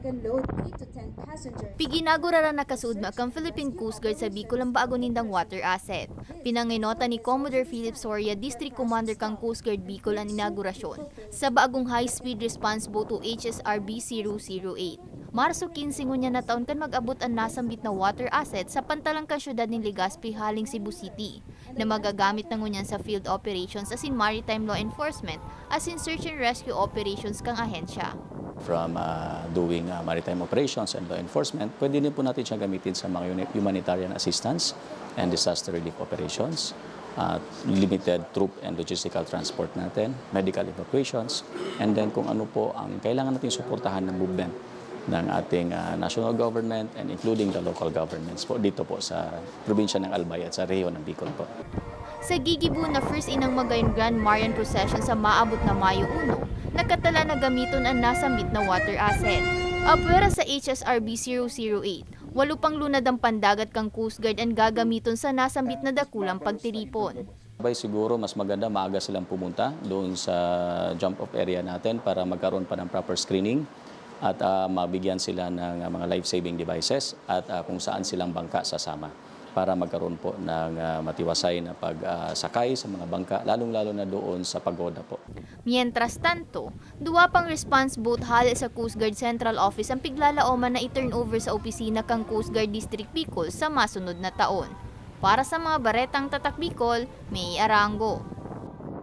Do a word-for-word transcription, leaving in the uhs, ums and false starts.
can load eight to ten passengers. Piginaguraran na kasuodma kan Philippine Coast Guard sa Bicol ang bago nindang water asset. Pinanginota ni Commodore Philip Soria, District Commander kan Coast Guard Bicol, an inaugurasyon sa bagong high-speed response boat o H S R B zero zero eight. Marso quince ngunyan na taon kan mag-abot an nasambit na water asset sa pantalan kan syudad nin Legazpi haling Cebu City, na magagamit na ngunyan sa field operations asin maritime law enforcement asin search and rescue operations kan ahensya. From uh, doing uh, maritime operations and law enforcement, pwede din po natin siya gamitin sa mga uni- humanitarian assistance and disaster relief operations. Uh, limited troop and logistical transport natin, medical evacuations, and then kung ano po ang kailangan nating suportahan ng movement ng ating uh, national government and including the local governments po dito po sa probinsya ng Albay at sa rehiyon ng Bicol po. Sa gigibo na First Inang Magayon Grand Marian Procession sa maabot na Mayo uno, nakatala na gamiton an nasambit na water asset. Apwera sa H S R B zero zero eight, walo pang lunad ang pandagat kan Coast Guard an gagamiton sa nasambit na dakulang pagtiripon. Bay, siguro mas maganda maaga silang pumunta doon sa jump off area natin para magkaroon pa ng proper screening at uh, mabigyan sila ng uh, mga life-saving devices at uh, kung saan silang bangka sasama para magkaroon po ng uh, matiwasay na pagsakay uh, sa mga bangka, lalong-lalo na doon sa pagoda po. Mientras tanto, duwa pang response boat hale sa Coast Guard Central Office ang piglalaoman na i-turnover sa opisina kan Coast Guard District Bicol sa masunod na taon. Para sa mga baretang Tatak Bicol, May Arango.